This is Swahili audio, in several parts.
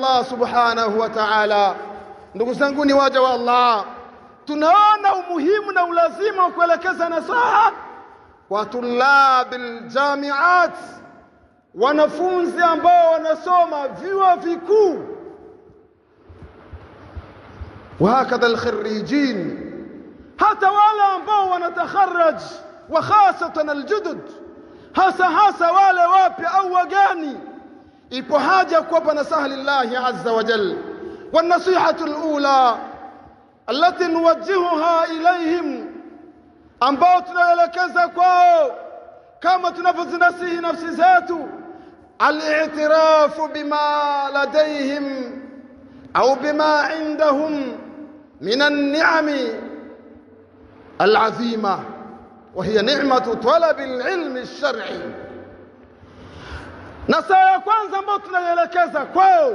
Allah subhanahu wa ta'ala. Ndugu zangu ni waja wa Allah, tunaona umuhimu na ulazima wa kuelekeza nasaha kwa tulabil jamiat, wanafunzi ambao wanasoma vyuo vikuu, wahakadha alkharijin, hata wale ambao wanatakharaj, wa khasatan aljudud, hasa hasa wale wapya au wagani. Ipo haja kuwapa nasaha lillahi azza wa jalla. والنصيحة الأولى التي نوجهها إليهم, ambao tunaelekeza kwao kama tunavyozinasihi nafsi zetu, al-i'tirafu bima ladayhim au bima indahum min an-ni'ami al-'azima, wa hiya ni'matu talab al-ilm ash-shar'i. Nasaha ya kwanza ambayo tunaelekeza kwao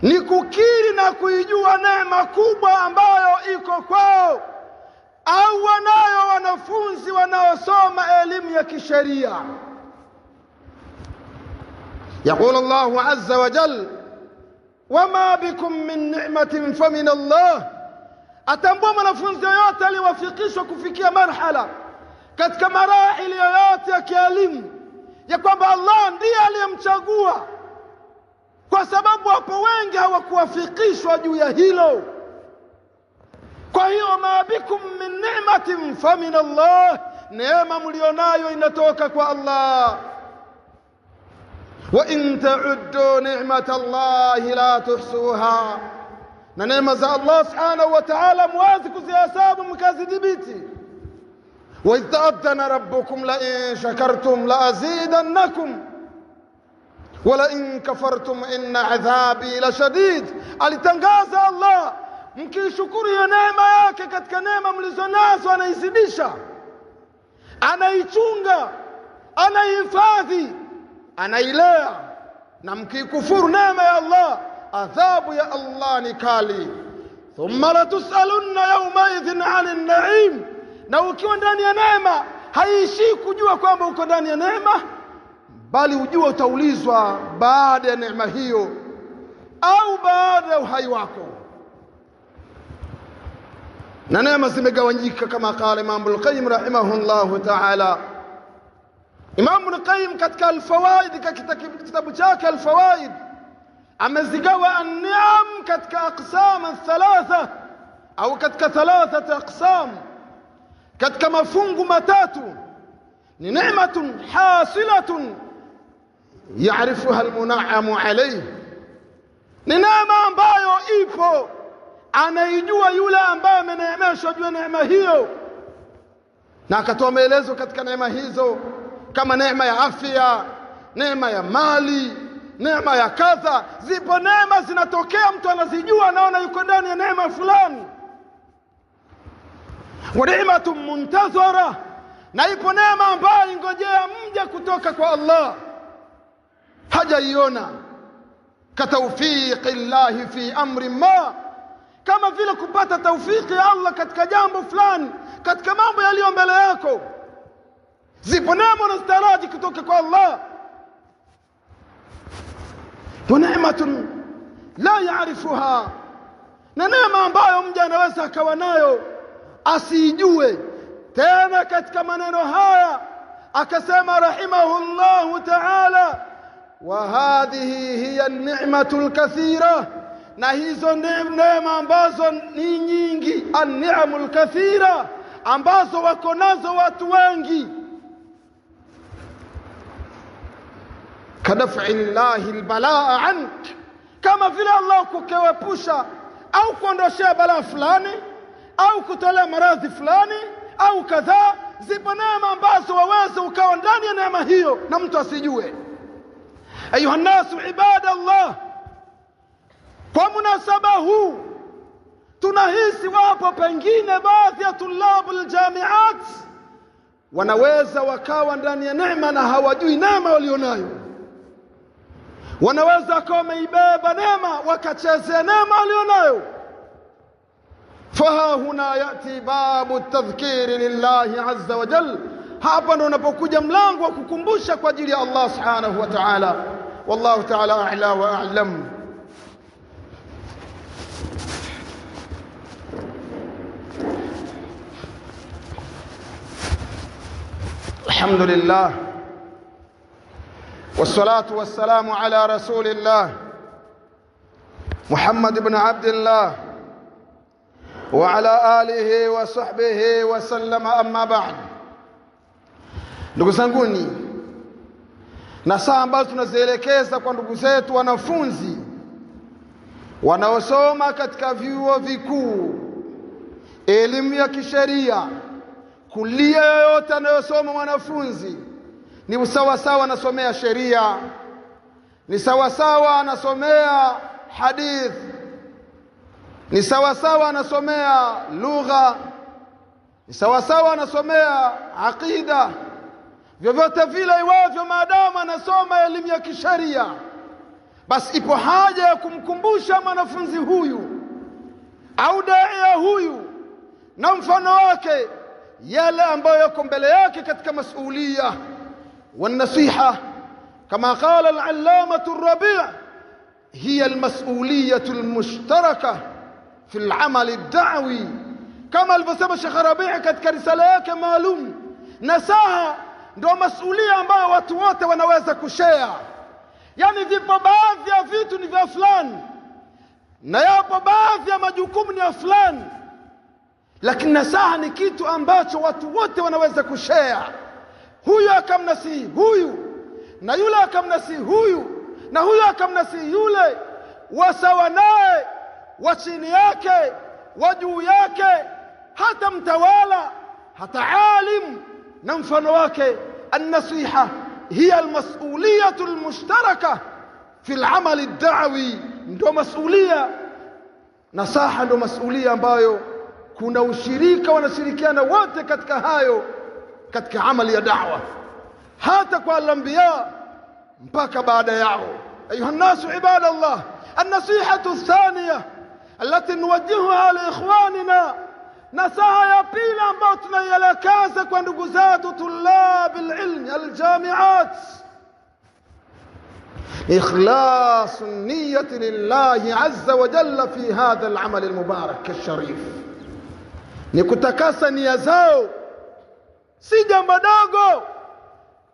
ni kukiri na kuijua neema kubwa ambayo iko kwao au wanayo wanafunzi wanaosoma elimu ya kisheria. Yaqulu Allahu azza wa jalla, wama bikum min ni'matin famin Allah. Atambua mwanafunzi yoyote aliwafikishwa kufikia marhala katika marahili yoyote ya kielimu ya kwamba Allah ndiye aliyemchagua, kwa sababu wapo wengi hawakuwafikishwa juu ya hilo. Kwa hiyo ma bikum min ni'matin famin Allah, neema mlionayo inatoka kwa Allah. Wa in ta'uddu ni'mata Allahi la tuhsuha, na neema za Allah subhanahu wa ta'ala muwezi kuzihesabu mkazidhibiti. Wa idh ta'adhana rabbukum la in shakartum la azidannakum wala in kafartum inna adhabi la shadid. Alitangaza Allah, mkishukuru hiyo neema yake katika neema mlizonazo anaizidisha, anaichunga, anaihifadhi, anailea. Na mkikufuru neema ya Allah, adhabu ya Allah ni kali. Thumma latusalunna yawma idhin 'anil na'im. Na ukiwa ndani ya neema haiishii kujua kwamba uko ndani ya neema, bali ujue utaulizwa baada ya neema hiyo au baada ya uhai wako. Na neema zimegawanyika kama qala Imam Ibn Qayyim rahimahullahu ta'ala. Imam Ibn Qayyim katika Al-Fawaid, katika kitabu chake Al-Fawaid, amezigawa an-ni'am katika aqsam thalatha au katika thalatha aqsam, katika mafungu matatu. Ni ni'matun hasilatun ya'rifuha al-mun'amu alayhi, ni neema ambayo ipo, anaijua yule ambaye ameneemeshwa juu ya neema hiyo, na akatoa maelezo katika neema hizo kama neema ya afya, neema ya mali, neema ya kadha. Zipo neema zinatokea, mtu anazijua, anaona yuko ndani ya neema fulani. Wa ni'matun muntazara, na ipo neema ambayo ingojea mja kutoka kwa Allah, hajaiona. Katawfiqi llahi fi amri ma, kama vile kupata taufiki ya Allah katika jambo fulani, katika mambo yaliyo mbele yako. Zipo neema unazitaraji kutoka kwa Allah. Wa ni'matun la ya'rifuha, na neema ambayo mja anaweza akawa nayo asiijue. Tena katika maneno haya akasema rahimahullahu ta'ala, wa hadhihi hiya an-ni'matu al-kathira, na hizo neema ambazo ni nyingi, an-ni'amu al-kathira, ambazo wako nazo watu wengi. Kadaf'i llahi al-balaa ank, kama vile Allah kukuepusha au kuondoshea balaa fulani au kutolea maradhi fulani au kadhaa. Zipo neema ambazo waweza ukawa ndani ya neema hiyo na mtu asijue. Ayuha nnasu ibadallah, kwa munasaba huu tunahisi wapo pengine baadhi ya tulabu aljamiat wanaweza wakawa ndani ya neema na hawajui neema walionayo. Wanaweza wakawa wameibeba neema wakachezea neema walionayo. Faha huna yati babu tadhkiri lillahi azza wa jal, hapa ndo unapokuja mlango wa kukumbusha kwa ajili ya Allah subhanahu wa ta'ala. Wallahu ta'ala a'la wa a'lam. الحمد لله والصلاة والسلام على رسول الله محمد بن عبد الله وعلى آله وصحبه وسلم أما بعد. Ndugu zanguni, nasaha ambazo tunazielekeza kwa ndugu zetu wanafunzi wanaosoma katika vyuo vikuu elimu ya kisheria, kulia yoyote anayosoma mwanafunzi ni sawa sawa anasomea sheria, ni sawa sawa anasomea hadith, ni sawa sawa anasomea lugha, ni sawa sawa anasomea aqida, vyovyote vile iwavyo, maadamu anasoma elimu ya kisheria, basi ipo haja ya kumkumbusha mwanafunzi huyu au daia huyu na mfano wake yale ambayo yako mbele yake katika masulia. والنصيحة كما قال العلامة الربيع هي المسؤولية المشتركة في العمل الدعوي، كما alivyosema Sheikh Rabi' katika risala yake maalum. Nasaha ndio masulia ambayo watu wote wanaweza kushare. Yani vipo baadhi ya vitu ni vya fulani na yapo baadhi ya majukumu ni ya fulani, lakini nasaha ni kitu ambacho watu wote wanaweza kushare. Huyu akamnasihi huyu, na yule akamnasihi huyu, na huyu akamnasihi yule, wasawa naye, wa chini yake, wa juu yake, hata mtawala, hata alim na mfano wake. An-nasiha hiya al-mas'uliyatu al-mushtaraka fi al-amal ad-da'wi, ndio masulia. Nasaha ndio masulia ambayo kuna ushirika, wanashirikiana wote katika hayo, katika amali ya da'wa, hata kwa al-anbiya mpaka baada yao. Ayuha nnasu ibadallah, an-nasihatu ath-thaniya allati nuwajjihuha li ikhwanina, nasaha ya pili ambayo tunaielekeza kwa ndugu zetu tulab al-ilm al-jami'at, ikhlas an-niyyati lillahi azza wa jalla fi hadha al-amal al-mubarak al-sharif, ni kutakasa nia zao. Si jambo dogo.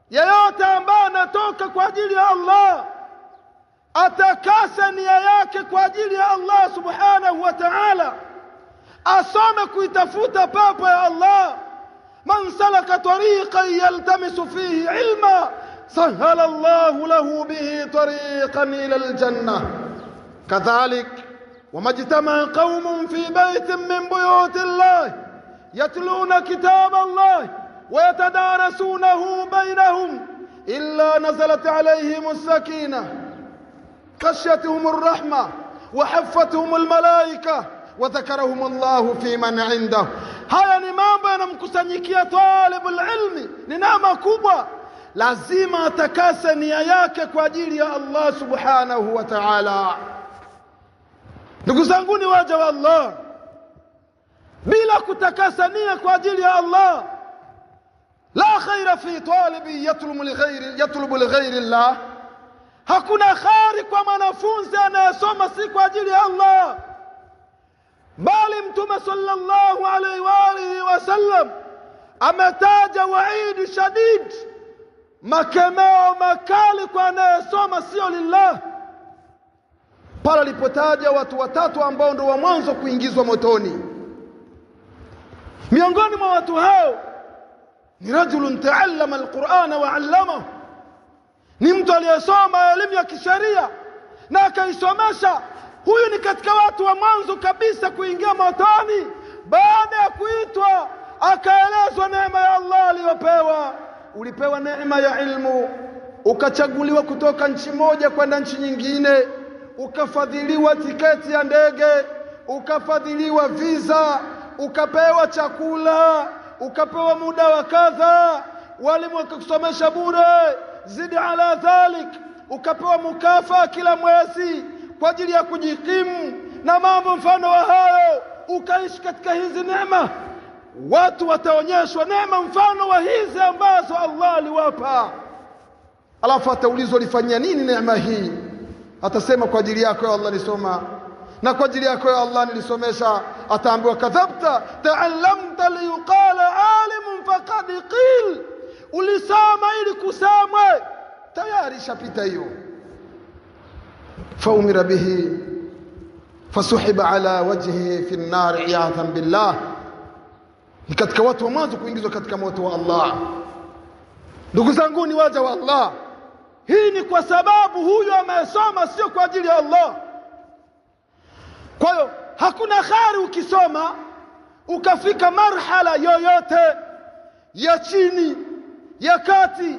Yeyote ambaye anatoka kwa ajili ya Allah atakasa nia yake kwa ajili ya Allah subhanahu wa ta'ala, asome kuitafuta pepo ya Allah. Man salaka tariqan yaltamisu fihi ilma sahala Allahu lahu bihi tariqan ila aljanna. Kadhalik wamajtamaa qaumun fi baitin min buyuti Allah yatluna kitab Allah ويتدارسونه بينهم إلا نزلت عليهم السكينة خشيتهم الرحمة وحفتهم الملائكة وذكرهم الله في من عنده. Haya ni mambo yanamkusanyikia talibul ilmi, ni neema kubwa. Lazima atakase nia yake kwa ajili ya Allah subhanahu wa ta'ala. Ndugu zangu ni waja wa Allah, bila kutakasa nia kwa ajili ya Allah, la khaira fi talibi yatlubu lighairi Allah, hakuna khairi kwa mwanafunzi anayesoma si kwa ajili ya Allah. Bali Mtume sallallahu alaihi wa alihi wasallam ametaja waidi shadid, makemeo makali kwa anayesoma sio lillah, pale alipotaja watu watatu ambao ndio wa mwanzo kuingizwa motoni. Miongoni mwa watu hao ni rajulun taallama alqur'ana wa 'allamahu, ni mtu aliyesoma elimu ya kisheria na akaisomesha. Huyu ni katika watu wa mwanzo kabisa kuingia motoni, baada ya kuitwa akaelezwa neema ya Allah aliyopewa. Ulipewa neema ya ilmu, ukachaguliwa kutoka nchi moja kwenda nchi nyingine, ukafadhiliwa tiketi ya ndege, ukafadhiliwa visa, ukapewa chakula, ukapewa muda wa kadha, walimu wakakusomesha bure, zidi ala dhalik, ukapewa mukafa kila mwezi kwa ajili ya kujikimu na mambo mfano wa hayo, ukaishi katika hizi neema. Watu wataonyeshwa neema mfano wa hizi ambazo Allah aliwapa. Alafu ataulizwa ulifanyia nini neema hii? Atasema kwa ajili yako ya Allah nilisoma, na kwa ajili yako ya Allah nilisomesha. Ataambiwa kadhabta, taallamta liyuqala alimun faqad qil, ulisoma ili kusemwe, tayari ishapita hiyo. Faumira bihi fasuhiba ala wajhihi fi nnar iyadhan billah, ni katika watu wa mwanzo kuingizwa katika moto wa Allah. Ndugu zangu, ni waja wa Allah. Hii ni kwa sababu huyu amesoma sio kwa ajili ya Allah. Kwa hiyo hakuna khari ukisoma ukafika marhala yoyote ya chini, ya kati.